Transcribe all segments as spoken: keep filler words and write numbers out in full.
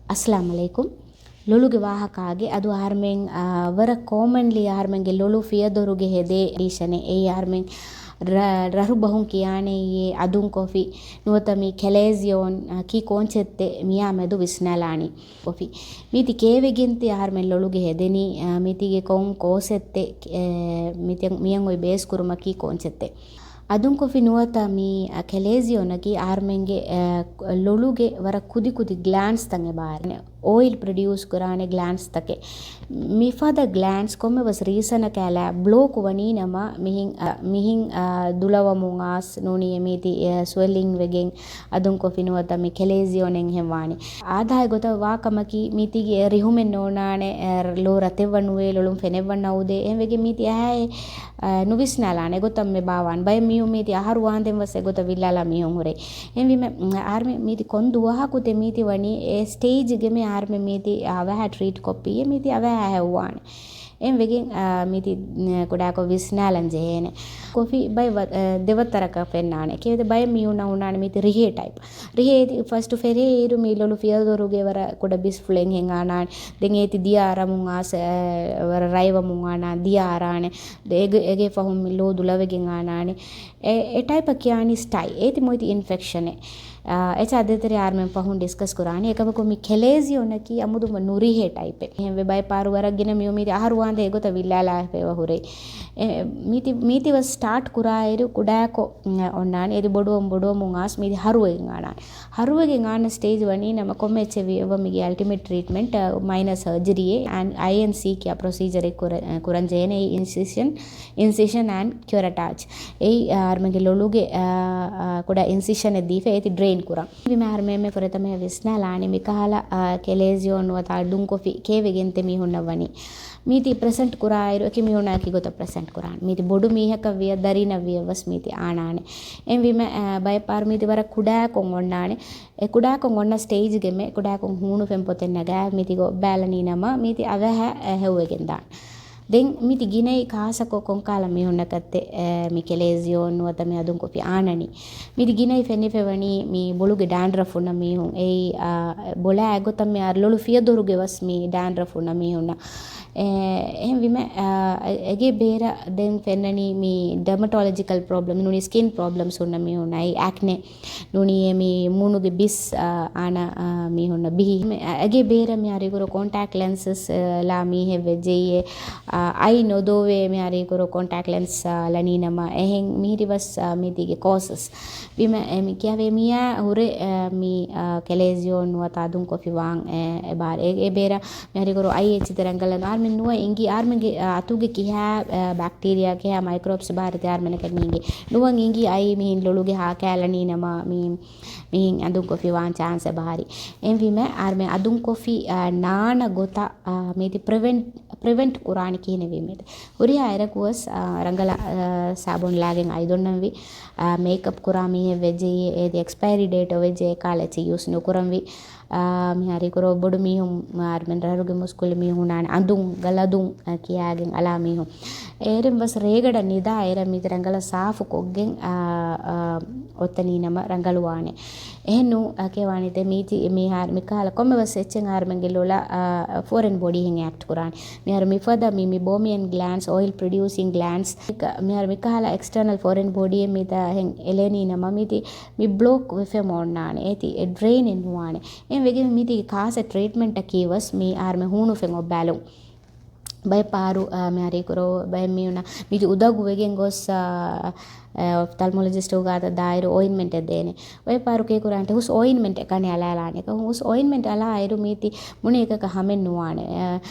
އައްސަލާމު ޢަލައިކުމް. ލޮޅުގެ ވާހަކާގެ އަދު އަހަރުމެން، އާ، ވަރަށް ކޯމަންލީ އަހަރުމެންގެ ލޮޅު ފިޔަދޮރުގެ ހެދޭ ކޮންޑިޝަނެއް. އެއީ އަހަރުމެން ރަ-، ރަށު ބަހުން ކިޔާނެ އެއީ އަދުން ކޮފީ ނުވަތަ މި ކެލޭޒިއޯން، އާ، ކީ ކޯންޗެއްތެއް މިއާ މެދު ވިސްނާލާނީ. ކޮފީ މީތި ކޭވެގެންތި އަހަރުމެން ލޮޅުގެ ހެދެނީ، އާ، މީތިގެ ކޮން ކޯސެއްތެއް، އެ، މިތި-، މިއަށް އޮތް ބޭސް ކުރުމަކީ ކޯންޗެއްތެއް. އަދުން ކޮފީ ނުވަތަ މި، އަ، ކެލޭޒިއޯނަކީ އަހަރުމެންގެ، އަ، ލޮޅުގެ ވަރަށް ކުދި ކުދި ގްލާންޑްސްތައް އެބަ އަހަރެން އޯއިލް ޕްރޮޑިއުސް ކުރާނެ ގްލާންޑްސްތަކެއް. މިފަދަ ގްލާންޑްސް ކޮންމެވެސް ރީޒަނަކާ ބްލޯކު ވަނީ ނަމަ މިހިން، އަ، މިހިން، އަ، ދުލަވަމުން އާސް ނޫނީ މީތި، އަ، ސްވެލިން ވެގެން އަދުން ކޮފީ ނުވަތަ މި ކެލޭޒިއޯން އެހެން ވާނެ. އާދައިގެ ގޮތަށް ވާކަމަކީ މީތިގެ ރިހުމެއް ނޯނާނެ، އެ، ލޯ ރަތެއް ވަން ނުވޭ، ލޮޅުން ފެނެއް ވަން ނައުދޭ. އެހެން ވެގެން މީތި އެހާއެއް، އެ، ނުވިސްނާލާނެ އެގޮތަށް މި ބާވާން. ބައެއް މީހުން މީތި އަހަރު ވާންދެން ވެސް އެގޮތަށް ވިއްލާލާ މީހުން ހުރޭ. އެހެންވީމަ، އަހަރުމެން މީތި ކޮން ދުވަހަކު ތެ މީތި ވަނީ އެ ސްޓޭޖްގެ މި އަހަރުމެން މީތި އަވަހަ ޓްރީޓް ކޮށްފިއްޔޭ މީތި އަވަހަ ހެއްވާނެ. އެހެން ވެގެން، އާ، މީތި، އެ، ކުޑަކޮށް ވިސްނާލަން ޖެހޭނެ. ކޮފީ ބައެއް ވަ-، އެ، ދެވައްތަރަކަށް ފެންނާނެ. ކޭވެތި ބައެއް މީހުންނަށް ހުންނާނެ މީތި ރިހޭ ޓައިޕް. ރިހޭ އޭތި ފަސްޓު ފެރޭ އިރު މި ލޮޅު ފިޔަދޮރުގެ ވަރަށް ކުޑަ ބިސްފުޅެއް ހެން އާނާނެ. ދެން އޭތި ދިޔަ އަރަމުން އާސް، އެ، ވަރަށް ރަތްވަމުން އާނާ ދިޔަ އަރާނެ. ދެ-، އެގެ-، އެގެ ފަހުން މި ލޯ ދުލަވެގެން އާނާނެ. އެ، އެ ޓައިޕަށް ކިޔާނީ ސްޓައި. އޭތި މޮއިތި އިންފެކްޝަނެއް. އާ، އެޗާ ދޭތެރޭ އަހަރުމެން ފަހުން ޑިސްކަސް ކުރާނީ. އެކަމަކު މި ކެލޭޒިއޯނަކީ އަމުދުމަ ނުރިހޭ ޓައިޕެއް. އެހެންވެ ބައެއް ފަހަރު ވަރަށް ގިނަ މިއޮ މީތި އަހަރު ވާންދެން އެގޮތަށް ވިއްލާލާފައިވާ ހުރޭ. އެ، މީތި، މީތި ވެސް ސްޓާޓް ކުރާއިރު ކުޑަކޮށް، އެ، އޮންނާނެ. އޭތި ބޮޑުވަމުން ބޮޑުވަމުން އާސް މީތި ހަރުވެގެން އާނާނެ. ހަރުވެގެން އާންނަ ސްޓޭޖް ވަނީ ނަމަ ކޮންމެ އެއްޗެއް ވީ އެއްވަ މީގެ އަލްޓިމޭޓް ޓްރީޓްމަންޓް، އަ، މައިނަރ ސަރޖަރީއެއް، އައި-، އައި އެން ސީ ކިޔާ ޕްރޮސީޖަރެއް ކުރަ-، އެ، ކުރަން ޖެހޭނެ. އެއީ އިންސިޝަން، އިންސިޝަން އެންޑް ކިއުރަޓާޖް. އެއީ އަހަރުމެންގެ ލޮޅުގެ، އާ، އާ، ކުޑަ އިންސިޝަނެއް ދީފަ އޭތި ޑްރެއިން ކުރަން. ވީމަ އަހަރުމެން ފުރަތަމަ ވިސްނާލާނީ މިކަހަލަ، އާ، ކެލޭޒިއޯން ނުވަތަ އަދުން ކޮފީ ކޭވެގެންތެ މީހުންނަށް ވަނީ. މީތި ޕްރެސެންޓް ކުރާއިރު އެކި މީހުންނާ އެކި ގޮތަށް ޕްރެސެންޓް ކުރާނެ. މީތި ބޮޑު މީހަކަށް ވިޔަ ދަރިނަށް ވިޔަ ވެސް މީތި އާނާނެ. އެހެންވީމަ، އާ، ބައެއް ފަހަރު މީތި ވަރަށް ކުޑަކޮށް އޮންނާނެ. އެ ކުޑަކޮށް އޮންނަ ސްޓޭޖްގެ މެ ކުޑަކޮށް ހޫނު ފެން ޕޮތެއް ނަގާ މީތި އޮއްބާލަނީ ނަމަ މީތި އަވަހަށް އެ ހެއްވެގެން ދާނެ. ދެން މިތި ގިނައީ ޚާއްޞަކޮށް ކޮންކަހަލަ މީހުންނަކަށްތެ، އެ، މި ކެލޭޒިއޯން ނުވަތަ މި އަދުން ކޮފީ އާނަނީ. މިތި ގިނައީ ފެނިފައިވަނީ މި ބޮޅުގެ ޑޭންޑްރަފް ހުންނަ މީހުން. އެއީ، އާ، ބޮލާ އެގޮތަށް މި އަރި ލޮޅު ފިޔަދޮރުގެ ވެސް މި ޑޭންޑްރަފް ހުންނަ މީހުންނަށް. އެ، އެހެންވީމަ، އާ، އެ-، އެގެ ބޭރަށް ދެން ފެންނަނީ މި ޑަމަޓޯލޮޖިކަލް ޕްރޮބްލަމް ނޫނީ ސްކިން ޕްރޮބްލަމްސް ހުންނަ މީހުންނަށް. އެއީ އެކްނޭ. ނޫނީ އެ މި މޫނުގެ ބިސް، އާ، އާނަ، އާ، މީހުންނަށް ބިހި. އެ، އެގެ ބޭރަށް މި އަރިގުރު ކޮންޓެކްޓް ލެންސަސް، އާ، ލާ މީހެއް ވެއްޖެއްޔޭ، އާ، އައި ނޮދޯވޭ މި އަރިގުރު ކޮންޓެކްޓް ލެންސް، އާ، ލަނީ ނަމަ އެހެން މިހިރި ވެސް، އާ، މީތިގެ ކޯސަސް. ވީމަ، އެ، މި ކިޔާވޭ މިޔާ ހުރެ، އާ، މި، އާ، ކެލޭޒިއޯން ނުވަތަ އަދުން ކޮފީ ވާން، އެ، އެ ބާރެއް. އެ، އެ ބޭރަށް މި އަރިގުރު އައި އެއްޗެތި ރަނގަޅަށް ނު-، އަހަރުމެން ނުވަ އިނގި، އަހަރުމެންގެ، އާ، އަތުގެ ކިހާ، އާ، ބެކްޓީރިއާ ކިހާ މައިކްރޯބްސް ބާރެތި އަހަރުމެންނަކަށް ނޭނގޭ. ނުވަން އިނގި އައި މިހިން ލޮޅުގެ ހާ ކާލަނީ ނަމަ މި މިހިން އަދުން ކޮފީ ވާން ޗާންސް އެބަހަރި. އެހެންވީމަ އަހަރުމެން އަދުން ކޮފީ، އާ، ނާނަ ގޮތަށް، އާ، މީތި ޕްރިވެންޓް، ޕްރިވެންޓް ކުރާނީ ކިހިނެއް ވީމެދެ. ހުރިހާ އެރަކުވެސް، އާ، ރަނގަޅަށް، އާ، ސާބުން ލާގެން އަތް ދޮންނަންވީ. އާ، މޭކަޕް ކުރާ މީހެއް ވެއްޖެއްޔޭ އޭތި އެކްސްޕައިރީ ޑޭޓް އޮވެއްޖެ އެކާލަ އެއްޗެއް ޔޫސް ނުކުރަންވީ. އާ، މި އަރިކުރޯ ބޮޑު މީހުން، އަހަރުމެން ރަށުގެ މުސްކުޅި މީހުން އާނ އަނދުން ގަލަދުން، އާ، ކިޔާގެން އަލާ މީހުން. އޭރެން ވެސް ރޭގަޑަށް ނިދާ އޭރަށް މީތި ރަނގަޅަށް ސާފު ކޮށްގެން، އާ، އާ، އޮތަނީ ނަމަ ރަނގަޅުވާނެ. އެހެން ނޫ، އާ، ކެވާނީތެ މީތި މިހާރު މިކަހަލަ ކޮންމެ ވެސް އެއްޗެއް އަހަރުމެންގެ ލޮލަށް، އާ، ފޯރިން ބޮޑީ ހެން އެކްޓް ކުރާނެ. މިހާރު މިފަދަ މި، މި ބޯމިއަން ގްލާންޑްސް، އޮއިލް ޕްރޮޑިއުސިން ގްލާންޑްސް، މިހާރު މިކަހަލަ އެކްސްޓަރނަލް ފޯރިން ބޮޑީއެއް މިތާ ހެން އެލެނީ ނަމަ މީތި މި ބްލޯކް ވެފެމަ އޮންނާނެ. އޭތި އެ ޑްރެއިނެއް ނުވާނެ. އެހެން ވެގެން މީތި ކާސަ ޓްރީޓްމަންޓަކީ ވެސް މި އަހަރުމެން ހޫނު ފެން އޮއްބާލުން. ބައެއް ފަހަރު، އާ، މި އަރިކުރޯ ބައެއް މީހުންނަށް މީތި އުދަގު ވެގެން ގޮސް، އާ، އެ، އޮފްތަލްމޮލޮޖިސްޓު ގާތަށް ދާއިރު އޮއިންމެންޓެއް ދޭނެ. އޮތް ފަހަރު ކޭ ކުރާނެތެ ހުސް އޮއިންމެންޓެއް ކަނި އަލާލާނެ. އެކަމު ހުސް އޮއިންމެންޓް އަލާ އިރު މީތި މުނި އެކަކަށް ހަމެއް ނުވާނެ. އެ،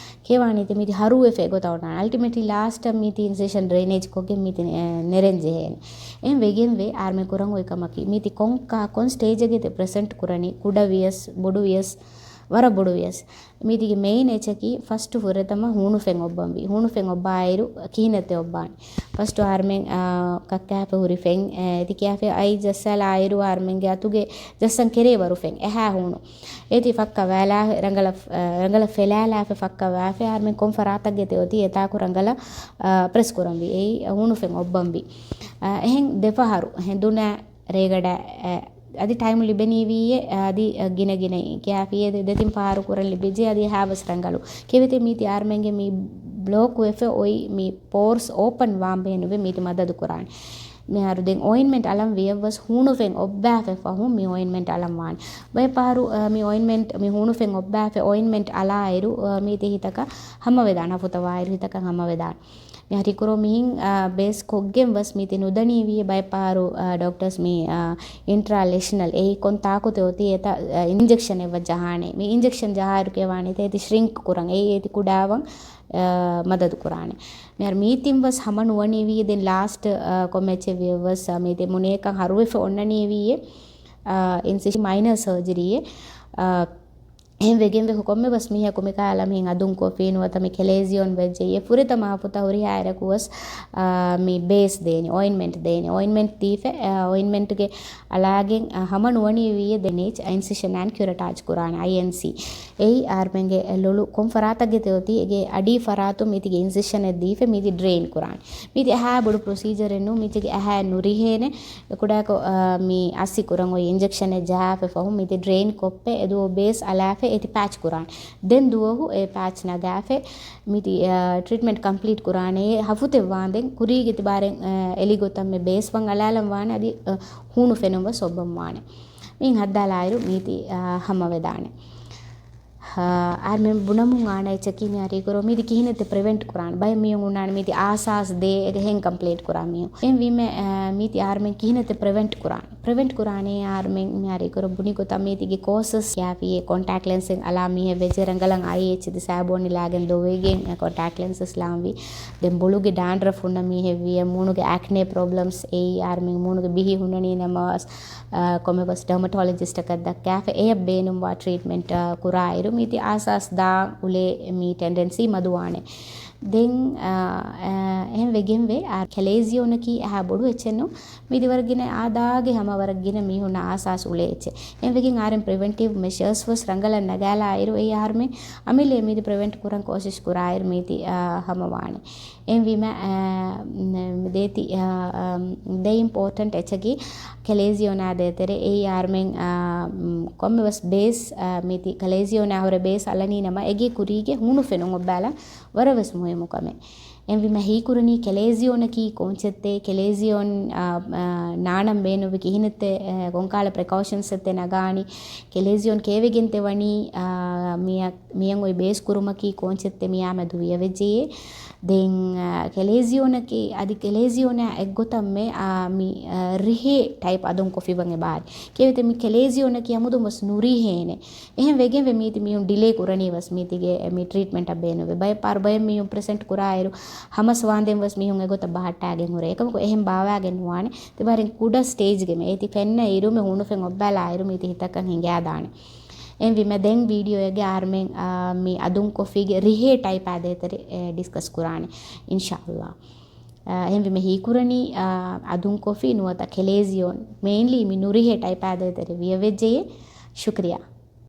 ކޭވާނީތެ މީތި ހަރުވެފަ އެގޮތަށް އޮންނާނެ. އަލްޓިމޭޓްލީ ލާސްޓަށް މީތި އިންސިޝަން ޑްރެއިނޭޖް ކޮށްގެން މީތި، އެ، ނެރެން ޖެހޭނެ. އެހެން ވެގެންވެ އަހަރުމެން ކުރަން އޮތް ކަމަކީ މީތި ކޮން ކާ-، ކޮން ސްޓޭޖެއްގަތެ ޕްރެސެންޓް ކުރަނީ ކުޑަ ވިޔަސް، ބޮޑު ވިޔަސް، ވަރަށް ބޮޑު ވިޔަސް. މީތިގެ މެއިން އެއްޗަކީ ފަސްޓު ފުރަތަމަ ހޫނު ފެން އޮއްބަންވީ. ހޫނު ފެން އޮއްބާއިރު ކިހިނެއްތެ އޮއްބާނީ؟ ފަސްޓު އަހަރުމެން، އާ، ކައްކާފަ ހުރި ފެން، އެ، އެތި ކިޔާފަ އައި ޖައްސާލާއިރު އަހަރުމެންގެ އަތުގެ ޖައްސަން ކެރޭ ވަރު ފެން އެހާ ހޫނު. އޭތި ފައްކަ ވާލާ، ރަނގަޅަށް، އަ، ރަނގަޅަށް ފެލާލާފަ ފައްކަ ވާފަ އަހަރުމެން ކޮން ފަރާތަށްގެ ތެ އޮތީ އެތާކު ރަނގަޅަށް، އަ، ޕްރެސް ކުރަންވީ. އެއީ ހޫނު ފެން އޮއްބަންވީ. އަ، އެހެން ދެފަހަރު ހެނދުނާ ރޭގަޑަ، އެ، އަދި ޓައިމް ލިބެނީވީއޭ، އަދި ގިނަ ގިނައިން ކިޔާފިޔޭ ދެ-، ދެތިން ފަހަރު ކުރަން ލިބިއްޖެ އަދި އެހާވެސް ރަނގަޅު. ކެވެތި މީތި އާރްމެންގެ މި ބްލޯކް ވެފަ އޮތް މި ޕޯރްސް އޯޕަން ވާން ބޭނުވެ މީތި މަދަދު ކުރާނެ. މިހާރު ދެން އޮއިންމެންޓް އަލަން ވިޔަށްވަސް ހޫނުފެން އޮއްބާފަ ފަހުން މި އޮއިންމެންޓް އަލަން ވާނެ. ބައެއް ފަހަރު، އަ، މި އޮއިންމެންޓް، މި ހޫނުފެން އޮއްބާފަ އޮއިންމެންޓް އަލާއިރު، އަ، މީތި ހިތަކަށް ހަމަވެދާނެ، ހަފުތަ ވާއިރު ހިތަކަށް ހަމަވެދާނެ. މިހާރު ހީކުރޯ މިހިން، އާ، ބޭސް ކޮށްގެން ވަސް މީތި ނުދަނީވީ ބައެއް ފަހަރު، އާ، ޑޮކްޓަރސް މި، އާ، އިންޓްރާލެޝަނަލް އެއީ ކޮން ތާކުތެއް އޮތީ އެތަ، އާ، އިންޖެކްޝަނެއް ވައްޖަހާނެ. މި އިންޖެކްޝަން ޖަހާއިރު ކެވާނެ އެތަ އެތި ޝްރިންކް ކުރަން އެއީ އެތި ކުޑާވަން، އާ، މަދަދު ކުރާނެ. މިހާރު މީތިން ވަސް ހަމަ ނުވަނީވީ ދެން ލާސްޓް، އާ، ކޮންމެ އެއްޗެއް ވިޔަސް، އާ، މީތި މުނޭކަން ހަރުވެފަ އޮންނަނީވީ، އާ، އިންސިޝަން މައިނަރ ސަރޖަރީއެއް، އާ، އެހެން ވެގެންވެ ކޮންމެ ވަސް މީހަކު މި ކާލަ މިހިން އަދުން ކޮށްފީ ނުވަތަ މި ކެލޭޒިއޯން ވެއްޖެ އެ ފުރަތަމަ ހަފުތަ ހުރިހާ އެރަކު ވަސް، އާ، މި ބޭސް ދޭނެ، އޮއިންމެންޓް ދޭނެ. އޮއިންމެންޓް ދީފަ، އާ، އޮއިންމެންޓްގެ އަލާގެން، އާ، ހަމަ ނުވަނީ ވީއެ ދެނޭޗް އިންސިޝަން އެންޑް ކިއުރަޓާޖް ކުރާނެ، އައިއެންސީ. އެއީ އާރްމެންގެ ލޮލު ކޮން ފަރާތަށް ގެތެ އޮތީ އޭގެ އަޑީ ފަރާތުން މީތިގެ އިންސިޝަނެއް ދީފަ މީތި ޑްރެއިން ކުރާނެ. މީތި އެހާ ބޮޑު ޕްރޮސީޖަރެއް ނޫ، މީތިގެ އެހާ ނުރިހޭނެ. ކުޑަކޮށް، އާ، މި އައްސި ކުރަން އޮތް އިންޖެކްޝަނެއް ޖަހާފަ ފަހު މިތި ޑްރެއިން ކޮށްޕެ އެދުވަހު ބޭސް އަލާފަ އެތި ޕޭޗް ކުރާނެ. ދެން ދުވަހު އެ ޕޭޗް ނަގާފަ މިތި، އާ، ޓްރީޓްމެންޓް ކަމްޕްލީޓް ކުރާނެ. އެ ހަފުތެއް ވާންދެން ކުރީގެ ތިބާރެން، އާ، އެލި ގޮތަށް މި ބޭސް ވަން އަލާލަން ވާނެ އަދި، އާ، ހޫނު ފެނުން ވެސް އޮއްބަން ވާނެ. މި ހައްދާލާއިރު މީތި، އާ، ހަމަވެދާނެ. އާ، އާރްމެން ބުނަމުން އާނަ އެއްޗަކީ މިހާރު ކުރޯ މީތި ކިހިނެއްތެ ޕްރިވެންޓް ކުރާނެ. ބައެއް މީހުން އުންނާނެ މީތި އާސާސް ދޭ އެގެ ހެން ކަމްޕްލޭންޓް ކުރާ މީހުން. އެހެންވީމަ، އާ، މީތި އާރްމެން ކިހިނެއްތެ ޕްރިވެންޓް ކުރާނެ. ޕްރިވެންޓް ކުރާނެ އާރްމެން މިހާރު ކުރޯ ބުނި ގޮތަށް މީތިގެ ކޯސަސް ކިޔާފިޔޭ ކޮންޓެކް ލެންސެއް އަލާ މީހެއް ވެއްޖެ ރަނގަޅަށް އައި އެޗް ދި ސާބޯނި ލާގެން ދޮވެގެން ކޮންޓެކް ލެންސަސް ލާންވީ. ދެން ބޮލުގެ ޑާންޑްރަފް ހުންނަ މީހެއް ވިޔަ މޫނުގެ އެކްނޭ ޕްރޮބްލަމްސް އެއީ އާރްމެން މޫނުގެ ބިހި ހުންނަނީ ނަމަވެސް، އާ، ކޮންމެވެސް ޑަމަޓޮލޮޖިސްޓަކަށް ދައްކާފަ އެޔަށް ބޭނުންވާ ޓްރީޓްމެންޓް، އާ، ކުރާއިރު މީތި އާސާސް ދާން އުޅޭ މީ ޓެންޑެންސީ މަދުވާނެ. ދެން، އާ، އާ، އެހެން ވެގެންވެ އާ، ކެލޭޒިއޯނަކީ އެހާ ބޮޑު އެއްޗެއް ނޫން. މީތި ވަރަށް ގިނަ އާދާގެ ހަމަ ވަރަށް ގިނަ މީހުންނަށް އާސާސް އުޅޭ އެއްޗެއް. އެހެން ވެގެން އާރެން ޕްރިވެންޓިވް މެޝަރސް ވެސް ރަނގަޅަށް ނަގާލާއިރު އެއީ އާރްމެން އަމިއްލައަށް މީތި ޕްރިވެންޓް ކުރަން ކޯޝިޝް ކުރާއިރު މީތި، އާ، ހަމަވާނެ. އެހެންވީމަ، އާ، ދޭތި، އާ، އާ، ދެ އިމްޕޯޓެންޓް އެއްޗަކީ ކެލޭޒިއޯނާ ދޭތެރޭ އެއީ އާރްމެން، އާ، ކޮންމެވެސް ބޭސް، އާ، މީތި ކެލޭޒިއޯނާ ހުރެ ބޭސް އަލަނީ ނަމަ އެގޭ ކުރީގެ ހޫނު ފެނުން އޮއްބާލަން ވަރަށް ވެސް މުހިއްމު ކަމެއް. އެހެންވީމަ ހީކުރަނީ ކެލޭޒިއޯނަކީ ކޯންޗެއްތޭ، ކެލޭޒިއޯން، އާ، އާ، ނާނަން ބޭނުންވި ކިހިނެއްތޭ، އާ، ކޮންކާލަ ޕްރިކޯޝަންސް އެއްތޭ ނަގާނީ، ކެލޭޒިއޯން ކޭވެގެންތޭ ވަނީ، އާ، މިއަށް މިއަން އޮތް ބޭސް ކުރުމަކީ ކޯންޗެއްތެ މިއާމެދު ވިޔަވެއްޖެޔޭ. ދެން، އާ، ކެލޭޒިއޯނަކީ އަދި ކެލޭޒިއޯނާ އެއްގޮތަށްމެ، އާ، މި، އާ، ރިހޭ ޓައިޕް އަދުން ކޮށްފިވަން އެބާރި. ކެވެތެ މި ކެލޭޒިއޯނަކީ އަމުދުން ވެސް ނުރިހޭނެ. އެހެން ވެގެންވެ މީތި މީހުން ޑިލޭ ކުރަނީ ވެސް މީތިގެ މި ޓްރީޓްމެންޓަށް ބޭނުންވެ. ބައެއް ފަހަރު ބައެއް މީހުން ޕްރެޒެންޓް ކުރާއިރު ހަމަސް ވާންދެން ވެސް މީހުން އެގޮތަށް ބަހައްޓާގެން ހުރޭ. އެކަމަކު އެހެން ބާވާގެން ނުވާނެ. ތިބާރެން ކުޑަ ސްޓޭޖްގެ މެ އޭތި ފެންނަ އިރުމެ ހޫނުފެން އޮއްބާލާއިރު މީތި ހިތަކަށް ހިނގާދާނެ. އެހެންވީމަ ދެން ވީޑިއޯއެއްގެ އާރްމެން، އާ، މި އަދުން ކޮށްފީގެ ރިހޭ ޓައިޕާ ދޭތެރެ، އެ، ޑިސްކަސް ކުރާނެ އިންޝާﷲ. އާ، އެހެންވީމަ ހީކުރަނީ، އާ، އަދުން ކޮށްފި ނުވަތަ ކެލޭޒިއޯން މެއިންލީ މި ނުރިހޭ ޓައިޕާ ދޭތެރެ ވިޔަވެއްޖެޔޭ. ޝުކްރިޔާ.